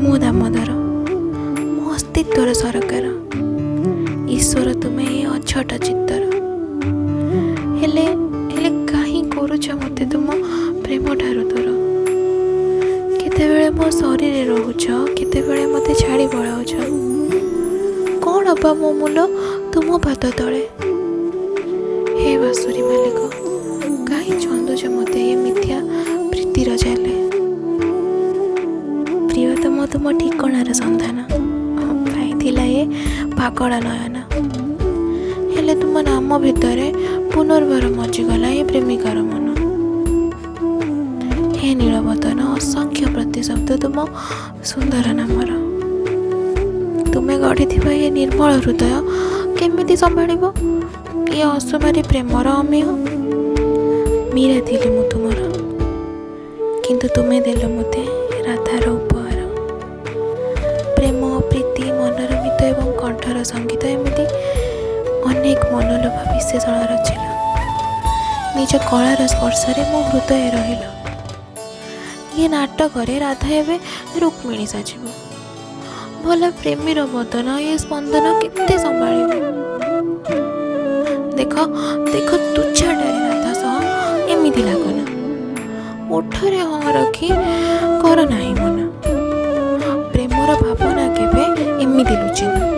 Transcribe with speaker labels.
Speaker 1: ମୁଁ ଦାମୋଦର, ମୋ ଅସ୍ତିତ୍ୱର ସରକାର, ଈଶ୍ୱର ତୁମେ ଏ ଅଛଟ ଚିତ୍ତର। ହେଲେ ହେଲେ କାହିଁ କରୁଛ ମୋତେ ତୁମ ପ୍ରେମଠାରୁ ଦୂର? କେତେବେଳେ ମୋ ଶରୀରେ ରହୁଛ, କେତେବେଳେ ମୋତେ ଛାଡ଼ି ପଳାଉଛ। କ'ଣ ଅବା ମୋ ମୂଲ ତୁମ ପାଦ ତଳେ? ହେ ବାସୁରୀ ମାଲିକ, କାହିଁ ଛନ୍ଦୁଛ ମୋତେ ଏ ମିଥ୍ୟା ପ୍ରୀତିର ଜାଲେ? ପ୍ରିୟତମ, ତୁମ ଠିକଣାର ସନ୍ଧାନ ପାଇଥିଲା ଏ ପାଗଳ ନୟନ। ହେଲେ ତୁମ ନାମ ଭିତରେ ପୁନର୍ବାର ମଜିଗଲା ଏ ପ୍ରେମିକାର ମନ। ହେ ନୀଳବଦନ, ଅସଂଖ୍ୟ ପ୍ରତିଶବ୍ଦ ତୁମ ସୁନ୍ଦର ନାମର। ତୁମେ ଗଢ଼ିଥିବା ଏ ନିର୍ମଳ ହୃଦୟ କେମିତି ସମ୍ଭାଳିବ ଏ ଅସୁମାରୀ ପ୍ରେମର ଅମୀୟ? ମୀରା ଥିଲି ମୁଁ ତୁମର, କିନ୍ତୁ ତୁମେ ଦେଲ ମୋତେ ରାଧାର ଉପହାର। ପ୍ରେମ, ପ୍ରୀତି, ମନର ମିତ ଏବଂ କଣ୍ଠର ସଙ୍ଗୀତ, ଏମିତି ଅନେକ ମନୋଲୋଭା ବିଶେଷଣ ରଚିଲ। ନିଜ କଳାର ସ୍ପର୍ଶରେ ମୋ ହୃଦୟ ରହିଲ। ଇଏ ନାଟକରେ ରାଧା ଏବେ ରୁକ୍ମିଣୀ ସାଜିବ। ଭଲା ପ୍ରେମୀର ବଦନ ଏ ସ୍ପନ୍ଦନ କେତେ ସମ୍ଭାଳିବ? ଦେଖ ଦେଖ, ତୁଚ୍ଛାଟାରେ ରାଧା ସହ ଏମିତି ଲାଗନା। ଓଠରେ ହଁ ରଖି କର ନାହିଁ ମନା। ପ୍ରେମର ଭାବନା କେବେ ଏମିତି ଲୁଚେନା।